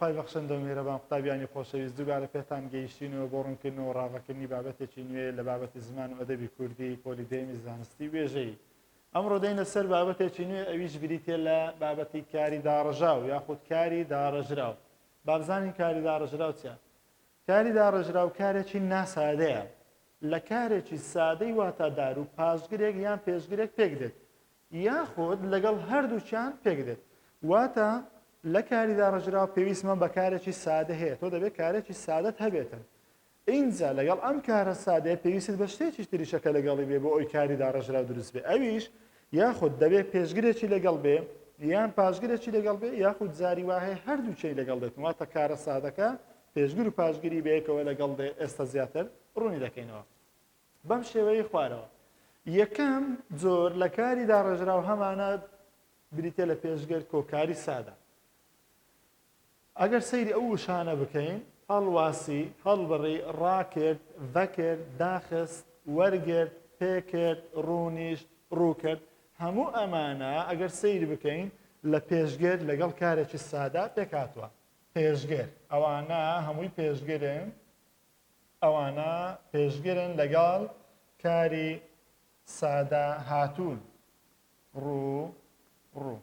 خوای بەخشندە و میهرەبان قوتابیانی خۆشەویست دووبارە پێتان گەیشتینەوە بۆ ڕوونکردنەوە و ڕاڤەکردنی بابەتێکی نوێ لە بابەتی زمان و ئەدەبی کوردی پۆلی دەیەمی زانستی وێژەیی. ئەمڕۆ دێینە سەر بابەتێکی نوێ ئەویش بریتیە لە بابەتی کاری داڕژاو یاخود کاری داڕێژراو. با بزانین کاری داڕێژراو چیە؟ کاری داڕێژراو کارێکی ناسادەیە لە کارێکی سادەی واتادار و پاشگرێک یان پێشگرێک پێک دێت یاخود لەگەڵ هەردووکیان پێک دێت. واتە لە کاری داڕێژراو پێویستمان بە کارێکی سادە هەیە، تۆ دەبێت کارێکی سادەت هەبێتن. ئینجا لەگەڵ ئەم کارە سادەیە پێویستت بە شتێکی تریشە کە لەگەڵی بێ بۆ ئەوی کاری داڕێژراو دروست بێ، ئەویش یاخود دەبێ پێشگرێکی لەگەڵ بێ یان پاشگرێکی لەگەڵ بێ یاخود جاری وا هەیە هەردووکیی لەگەڵ دێتن، واتە کارە سادەکە پێشگر و پاشگری بەیەکەوە لەگەڵ دێ، ئێستا زیاتر ڕوونی دەکەینەوە. بەم شێوەیەی خوارەوە. یەکەم جۆر لە کاری داڕێژراو هەمانە بریتیە لە پێشگر کۆکاری سادە. ئەگەر سەیری ئەو وشانە بکەین، هەڵواسی، هەڵبڕی، ڕاکرد، ڤەکرد، داخست، وەرگرت، پێکرد، ڕوونیشت، ڕووکرد، هەموو ئەمانە ئەگەر سەیر بکەین لە پێشگر لەگەڵ کارێکی سادە پێکهاتووە. پێشگر، ئەوانە هەمووی پێشگرن. ئەوانە پێشگرن لەگەڵ کاری سادە هاتوون. ڕوو، ڕوو.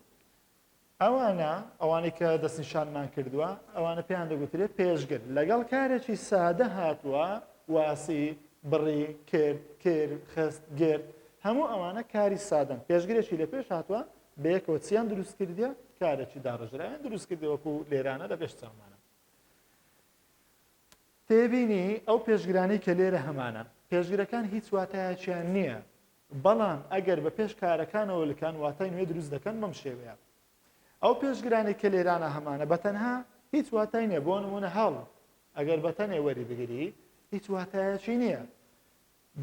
ئەوانە، ئەوانەی کە دەستنیشانمان کردووە، ئەوانە پێیان دەگوترێت پێشگر. لەگەڵ کارێکی سادە هاتووە، واسی، بڕی، کرد، کرد، خست، گرت. هەموو ئەوانە کاری سادەن. پێشگرێکی لە پێش هاتووە، بەیەکەوە چیان دروست کردیە؟ کارێکی داڕێژراویان دروست کردیە وەکو لێرانە لە پێش چاومانە. تێبینی، ئەو پێشگرانەی کە لێرە هەمانە، پێشگرەکان هیچ واتایەکیان نییە، بەڵام ئەگەر بە پێش کارەکانەوە لکان واتای نوێ دروست دەکەن بەم شێوەیە. ئەو پێشگرانەی کە لێرانە هەمانە بە تەنها هیچ واتای نییە، بۆ نموونە هەڵ ئەگەر بە تەنێ وەری بگری هیچ واتایەکی نییە،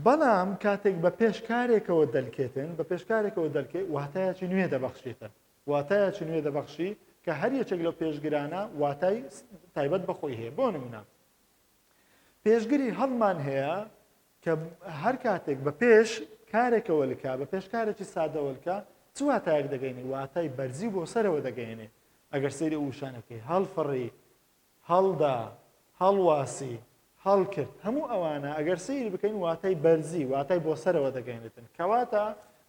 بەڵام کاتێک بە پێش کارێکەوە دەلکێتن، بە پێش کارێکەوە دەلکێ واتایەکی نوێ دەبەخشێتن. واتایەکی نوێ دەبەخشی کە هەر یەکێک لەو پێشگرانە واتای تایبەت بە خۆی هەیە. بۆ نمونە پێشگری هەڵمان هەیە کە هەر کاتێک بە پێش کارێکەوە لکا، بە پێش کارێکی سادەوە لکا، چ واتایەک دەگەینێ؟ واتای بەرزی بۆ سەرەوە دەگەیەنێ. ئەگەر سەیری ئەو وشانە بکەی، هەڵفڕی، هەڵدا، هەڵواسی، هەڵکرد، هەموو ئەوانە ئەگەر سەیری بکەین واتای بەرزی، واتای بۆ سەرەوە دەگەیەنێتن. کەواتە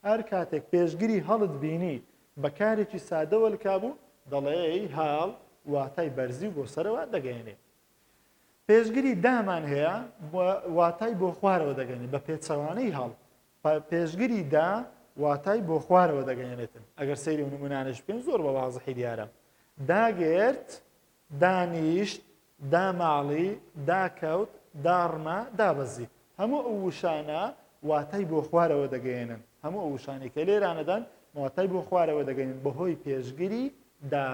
هەر کاتێک پێشگری هەڵت بینی بە کارێکی سادەوە لکابوو، دەڵێی هەڵ واتای بەرزی و بۆ سەرەوە دەگەیەنێ. پێشگری دامان هەیە واتای بۆ خوارەوە دەگەیەنێ، بە پێچەوانەی هەڵ. پێشگری دا واتای بۆ خوارەوە دەگەیەنێتن. ئەگەر سەیری ئەو نموونانەش بکەین زۆر بە وازحی دیارە. داگرت، دانیشت، داماڵی، داکەوت، داڕما، دابەزی. هەموو ئەو وشانە واتای بۆ خوارەوە دەگەیەنن. هەموو ئەو وشانەی کە لێرانەدان واتای بۆ خوارەوە دەگەیەنن بەهۆی پێشگری دا.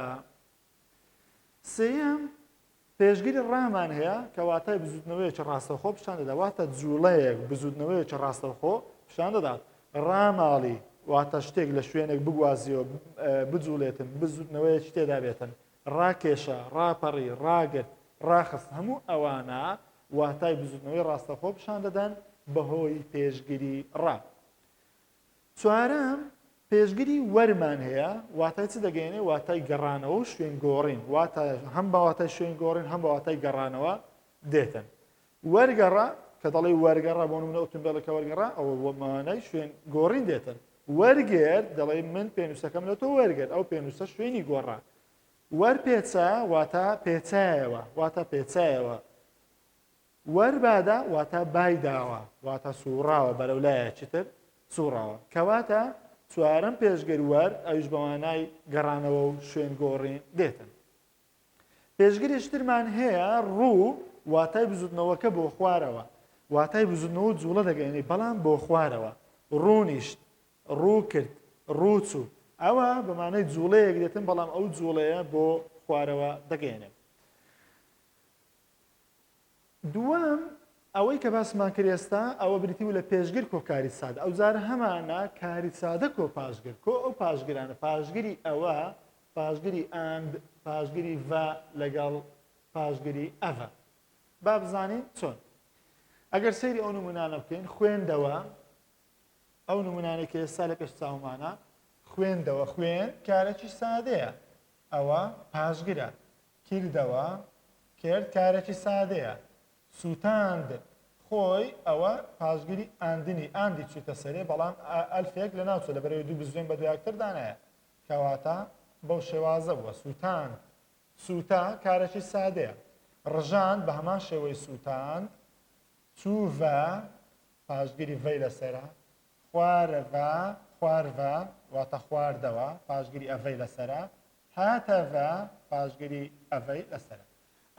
سێیەم، پێشگری ڕامان هەیە کە واتای بزووتنەوەیەکی ڕاستەوخۆ پیشان دەدات، واتە جووڵەیەک، بزووتنەوەیەکی ڕاستەوخۆ پیشان دەدات. ڕاماڵی، واتە شتێک لە شوێنێک بگوازیەوە، بجوڵێتن، بزووتنەوەیەکی تێدا بێتن. ڕاکێشا، ڕاپەڕی، ڕاگرت، ڕاخست، هەموو ئەوانە واتای بزووتنەوەی ڕاستەوخۆ پیشان دەدەن بەهۆی پێشگری ڕا. چوارەم، پێشگری وەرمان هەیە، واتای چ دەگەیەنێ؟ واتای گەڕانەوە و شوێن گۆڕین، واتە هەم بە واتای شوێن گۆڕین هەم بە واتای گەڕانەوە دێتن. وەرگەڕە، کە دەڵێی وەرگەڕە، بۆ نموونە ئۆتۆمبێلەکە وەرگەڕا، ئەوە بۆ مانای شوێن گۆڕین دێتن. وەرگرت، دەڵێی من پێنووسەکەم لە تۆ وەرگرت، ئەو پێنووسە شوێنی گۆڕا. وەرپێچە، واتە پێچایەوە، واتە پێچایەوە. وەربادا واتە بای داوە واتە سوڕاوە بەرەو لایەکی تر سوڕاوە کەواتە چوارەم پێشگر وەر ئەویش بە مانای گەڕانەوە و شوێن گۆڕین دێتن. پێشگریش ترمان هەیە ڕوو واتای بزوتنەوەکە بۆ خوارەوە واتای بزوتنەوە و جوڵە دەگەیەنێ بەڵام بۆ خوارەوە ڕوونیشت ڕوو کرد ڕوو چوو ئەوە بە مانای جوڵەیەک دێتن بەڵام ئەو جوڵەیە بۆ خوارەوە دەگەیەنێ. دووەم، ئەوەی کە باسمان کرد ئێستا ئەوە بریتی بوو لە پێشگر کۆ کاری سادە، ئەوجارە هەمانە کاری سادە کۆ پاشگر، کۆ ئەو پاشگرانە، پاشگری ئەوە، پاشگری ئاند، پاشگری ڤە لەگەڵ پاشگری ئەڤە. با بزانین چۆن. ئەگەر سەیری ئەو نمونانە بکەین، خوێندەوە، ئەو نمونانەی کە ئێستا لە پێش چاومانە، خوێندەوە، خوێن کارێکی سادەیە، ئەوە پاشگرە. کردەوە، کرد کارێکی سادەیە. سووتاند خۆی ئەوە پاشگری ئاندنی ئاندی چووتە سەرێ بەڵام ئەلفێک لە ناوچە لەبەرەوەی دوو بزوێن بە دوایەکتر دانایە کەواتە بەو شێوازە بووە سووتاند سووتا کارێکی سادەیە ڕژاند بە هەمان شێوەی سووتاند چووڤە پاشگری ڤەی لەسەرە خوارەڤە خوارڤە واتە خواردەوە پاشگری ئەڤەی لەسەرە هاتەڤە پاشگری ئەڤەی لەسەرە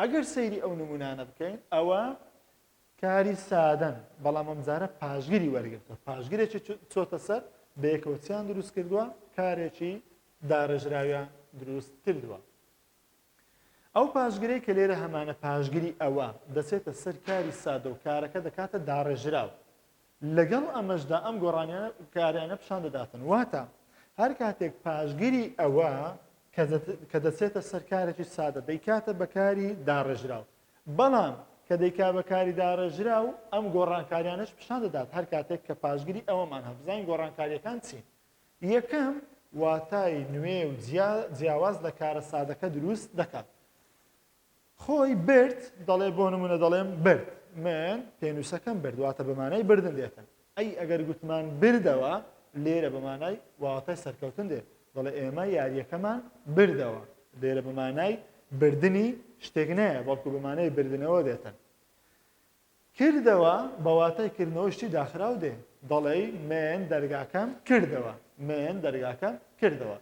ئەگەر سەیری ئەو نمونانە بکەین ئەوە کاری سادەن بەڵام ئەمجارە پاشگری وەرگرتووە پاشگرێکی چۆتە سەر بەیەکەوە چیان دروست کردووە کارێکی داڕێژراویان دروست کردووە ئەو پاشگرەی کە لێرە هەمانە پاشگری ئەوە دەچێتە سەر کاری سادە و کارەکە دەکاتە داڕێژراو لەگەڵ ئەمەشدا ئەم گۆڕانیانە کاریانە پیشان دەداتن واتە هەر کاتێک پاشگری ئەوە کە دەچێتە سەر کارێکی سادە دەیکاتە بەکاری داڕێژراو بەڵام کە دەیکا بەکاری داڕێژراو ئەم گۆڕانکاریانەش پیشان دەدات هەر کاتێک کە پاشگری ئەوەمان هەبزانین گۆڕانکاریەکان چین یەکەم، واتای نوێ و جیا جیاواز لە کارە سادەکە دروست دەکات. خۆی برد دەڵێ بۆ نمونە دەڵێم برد من پێنووسەکەم برد واتە بە مانای بردن دێتن ئەی ئەگەر گوتمان بردەوە لێرە بە مانای واتای سەرکەوتن دێ دەڵێ ئێمە یاریەکەمان بردەوە لێرە بە مانای بردنی شتێک نایە بەڵکو بە مانای بردنەوە دێتن کردەوە بە واتای کردنەوەی شتی داخراو دێ، دەڵێی من دەرگاکەم کردەوە، من دەرگاکەم کردەوە.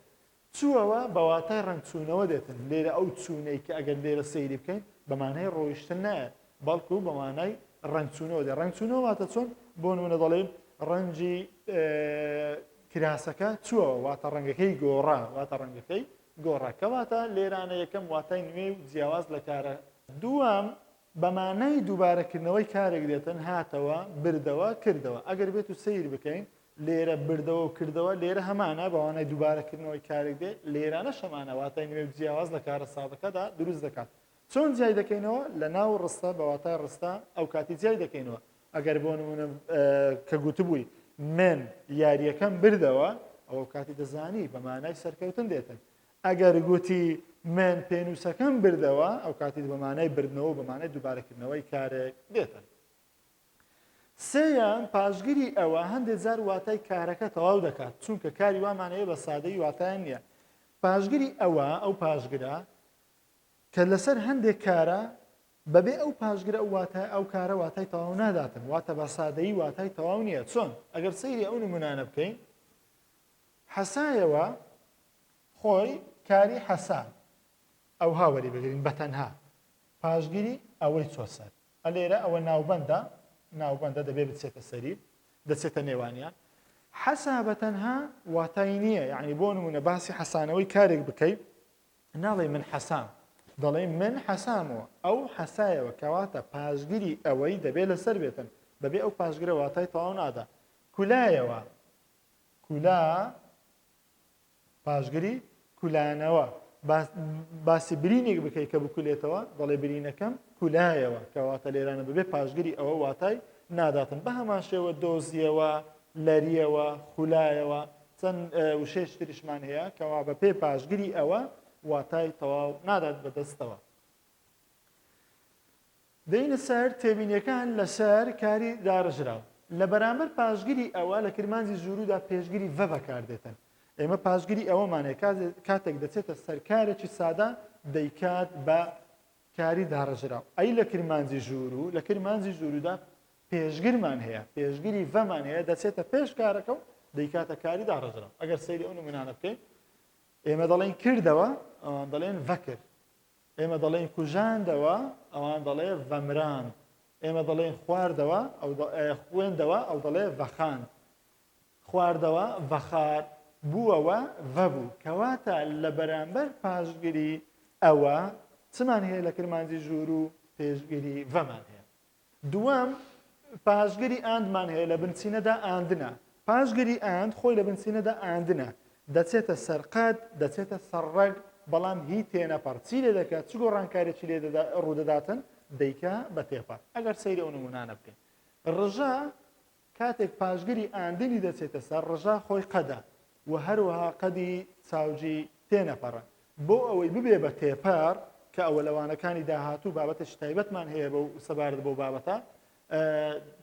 چووەوە بە واتای ڕەنگ چوونەوە دێتن، لێرە ئەو چوونەی کە ئەگەر لێرە سەیری بکەین بە مانای ڕۆیشتن نایەت، بەڵکو بە مانای ڕەنگ چوونەوە دێ. ڕەنگ چوونەوە واتە چۆن؟ بۆ نموونە دەڵێی ڕەنگی کراسەکە چووەوە، واتە ڕەنگەکەی گۆڕا، واتە ڕەنگەکەی گۆڕا. کەواتە لێرانە یەکەم واتای نوێ و جیاواز لە کارە. دووەم، بە مانای دووبارەکردنەوەی کارێک دێتن، هاتەوە، بردەوە، کردەوە. ئەگەر بێت و سەیر بکەین، لێرە بردەوە و کردەوە، لێرە هەمانە بە مانای دووبارەکردنەوەی کارێک دێ، لێرانەش هەمانە واتای نوێ و جیاواز لە کارە سادەکەدا دروست دەکات. چۆن جیای دەکەینەوە؟ لە ناو ڕستە بە واتای ڕستە ئەو کاتی جیای دەکەینەوە. ئەگەر بۆ نموونە کە گوتبووی من یارییەکەم بردەوە، ئەوە کاتی دەزانی بە مانای سەرکەوتن دێتن. ئەگەر گوتی من پێنووسەکەم بردەوە، ئەو کاتیت بە مانای بردنەوە و بە مانای دووبارەکردنەوەی کارێک دێتن. سێیەم، پاشگری ئەوە هەندێک جار واتای کارەکە تەواو دەکات، چونکە کاری وامان هەیە بە سادەیی واتایان نییە. پاشگری ئەوە، ئەو پاشگرە کە لەسەر هەندێک کارە بەبێ ئەو پاشگرە ئەو واتای ئەو کارە واتای تەواو ناداتن، واتە بە سادەیی واتای تەواو نییە. چۆن؟ ئەگەر سەیری ئەو نمونانە بکەین، حەسایەوە خۆی کاری حەسا ئەوها وەری بگرین بە تەنها پاشگری ئەوەی چۆ سەر ئەلێرە ئەوە ناوبەندە ناوبەندە دەبێ بچێتە سەری دەچێتە نێوانیان حەسا بە تەنها واتای نییە یعنی بۆ نمونە باسی حەسانەوەی کارێک بکەی ناڵێ من حەسام دەڵێ من حەسامەوە ئەو حەسایەوە کەواتە پاشگری ئەوەی دەبێت لەسەر بێتن بەبێ ئەو پاشگرە واتای تەواو نادا کولایەوە کولا پاشگری کولانەوە باسی برینێک بکەیت کە بکولێتەوە دەڵێ برینەکەم کولایەوە کەواتە لێرانە بەبێ پاشگری ئەوە واتای ناداتن بە هەمان شێوە دۆزیەوە لەریەوە خولایەوە چەند وشەی تریشمان هەیە کەوا بە پێ پاشگری ئەوە واتای تەواو نادات بەدەستەوە دێینە سەر تێبینیەکان لەسەر کاری داڕێژراو. لە بەرامبەر پاشگری ئەوە لە کرمانجی ژووروودا پێشگری ڤە بەکاردێتن. ئێمە پاشگری ئەوەمان هەیە کاتێک دەچێتە سەر کارێکی سادە دەیکات بە کاری داڕێژراو. ئەی لە کرمانجی ژووروو؟ لە کرمانجی ژووروودا پێشگرمان هەیە، پێشگری ڤەمان هەیە دەچێتە پێش کارەکە و دەیکاتە کاری داڕێژراو. ئەگەر سەیری ئەو نموونانە بکەین ئێمە دەڵێین کردەوە، ئەوان دەڵێن ڤەکرد. ئێمە دەڵێین کوژاندەوە، ئەوان دەڵێ ڤەمراند. ئێمە دەڵێین خواردەوە، ئەو خوێندەوە، ئەو دەڵێ ڤەخاند. خواردەوە، ڤەخار، بووەوە، ڤەبوو. کەواتە لە بەرامبەر پاشگری ئەوە چمان هەیە لە کرمانجی ژووروو؟ پێشگری ڤەمان هەیە. دووەم، پاشگری ئاندمان هەیە لە بنچینەدا ئاندنە. پاشگری ئاند خۆی لە بنچینەدا ئاندنە. دەچێتە سەر قەد، دەچێتە سەر ڕەگ، بەڵام هی تێنەپەڕ. چی لێ دەکات؟ چ گۆڕانکاریی لێ ڕوودەداتن؟ دەیکا بە تێپەڕ. ئەگەر سەیری ئەو نموونانە بکەین. ڕژا کاتێک پاشگری ئاندنی دەچێتە سەر، ڕژا خۆی قەدە و هەروەها قەدی چاوگی تێنەپەڕە. بۆ ئەوەی ببێ بە تێپەڕ، کە ئەوە لە وانەکانی داهاتوو بابەتێکی تایبەتمان هەیە بەو سەبارەت بەو بابەتە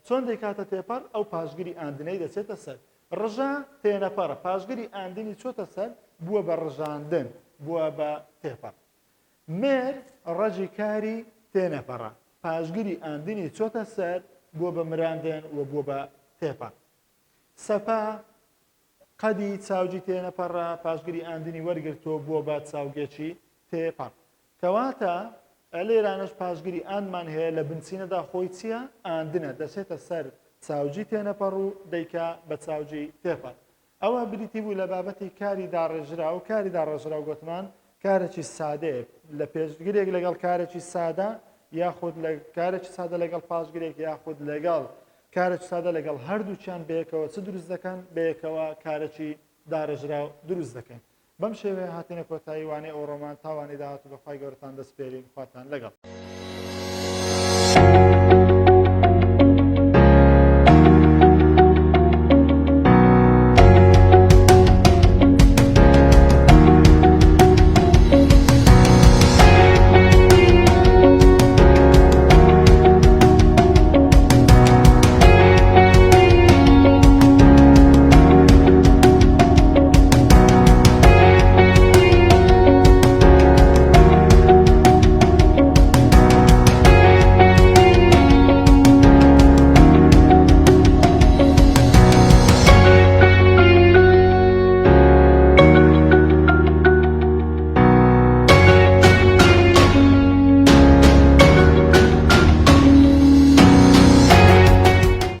چۆن دەیکاتە تێپەڕ ئەو پاشگری ئاندنەی دەچێتە سەر ڕژا تێنەپەڕە پاشگری ئاندنی چۆتە سەر بووە بە ڕژاندن بووە بە تێپەڕ مێر ڕەگی کاری تێنەپەڕە پاشگری ئاندنی چۆتە سەر بووە بە مراندن و بووە بە تێپەڕ سەپا قەدی چاوگی تێنەپەڕە پاشگری ئاندنی وەرگرتووە بووە بە چاوگێکی تێپەڕ. کەواتە لێرانەش پاشگری ئاندمان هەیە لە بنچینەدا خۆی چییە؟ ئاندنە، دەچێتە سەر چاوگی تێنەپەڕ و دەیکا بە چاوگی تێپەڕ. ئەوە بریتی بوو لە بابەتی کاری داڕێژراو، کاری داڕێژراو گۆتمان کارێکی سادەیە لە پێشگرێک لەگەڵ کارێکی سادە یاخود لە کارێکی سادە لەگەڵ پاشگرێک یاخود لەگەڵ کارێکی سادە لەگەڵ هەردووکیان بەیەکەوە چ دروست دەکەن؟ بەیەکەوە کارێکی داڕێژراو دروست دەکەن. بەم شێوەیە هاتینە کۆتایی وانەی ئەوڕۆمان تا وانەی داهاتوو بە خوای گەورەتان دەسپێرین خواتان لەگەڵ.